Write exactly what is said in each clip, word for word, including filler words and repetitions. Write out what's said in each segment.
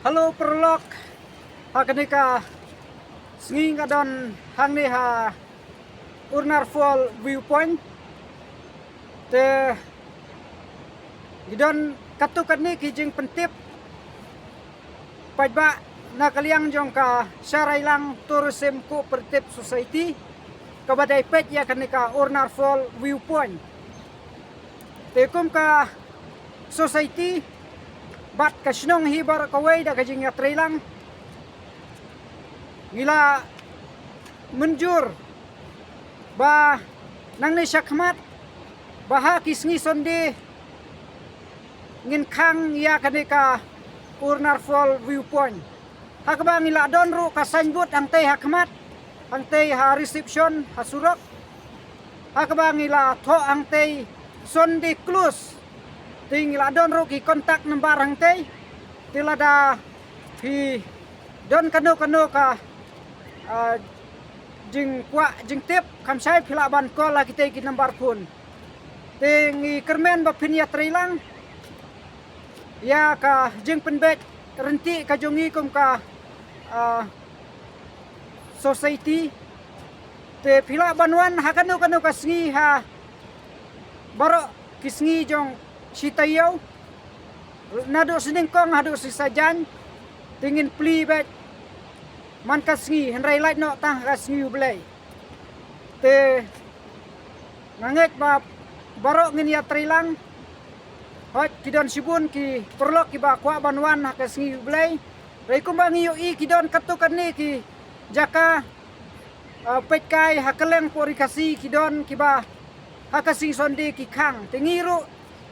Hello paralok, ha kane ka sngi nga don hangne ha Urnar Fall Viewpoint. Te ngi don katto katne ki jingpyntip paidbah na ka liang jong ka Sharaillang Tourism Cooperative Society kaba dei peit ïa kane ka Urnar Fall Viewpoint. Te kum ka society bad ka shnong hi baroh kawei da ka jingïatreilang ngi la mynjur ba nangne shakhmat ba ha ki sngi Sunday ngin khang ïa kane ka Urnar Fall Viewpoint. Ha kaba ngi la don ruh ka signboard hangtei ha khmat, hangtei ha reception ha surok. Ha kaba ngi la thoh hangtei Sunday close. Te ngi la don ruh ki contact number hangtei. Te lada phi don kano kano ka, ah, jingkwah jingtip, kham shai phi lah ban call ha kitei ki number phone. Te ngi kyrmen ba phin ïatreilang ïa ka jingpynbeit ryntih ka jong ngi kum ka, ah, society. Te phi lah ban wan ha kano kano ka sngi ha baroh ki sngi jong shi taïew, naduh shi nyngkong haduh shi sajan. Te ngin plie beit man ka sngi, hynrei lait noh tang ha ka sngi U Blei. Te nga ngeit ba baroh ngin ïatreilang. Hooid, ki don shibun ki paralok kiba kwah ban wan ha ka sngi U Blei. Hynrei kumba ngi ïohi ki don katto katne ki jaka, ah, peit kai ha kylleng puri Khasi ki don kiba ha ka sngi Sunday ki khang. Te ngi ruh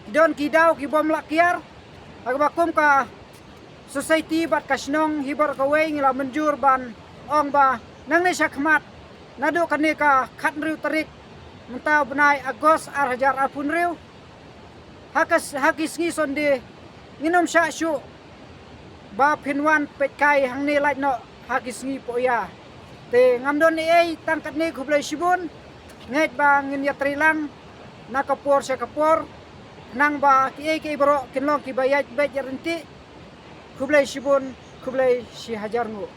ki don ki daw ki bym lah kiar. Ha kaba kum ka society bad ka shnong hi baroh kawei ngi la mynjur ban ong ba nangne shakhmat naduh kane ka khathynriew tarik mynta u bnai August ar hajar arphew hynriew, ha ka s-, ha ki sngi Sunday ngin ym shah shuh ba phin wan peit kai hangne lait noh ha ki sngi Poh Ïa. Te ngam don ei ei, tang katne, khublei shibun. Ngeit ba ngin ïatreilang na ka por sha ka por, khnang ba kiei kiei baroh kin long kiba ïaid beit ïaid ryntih. Khublei shibun, khublei shi hajar nguh.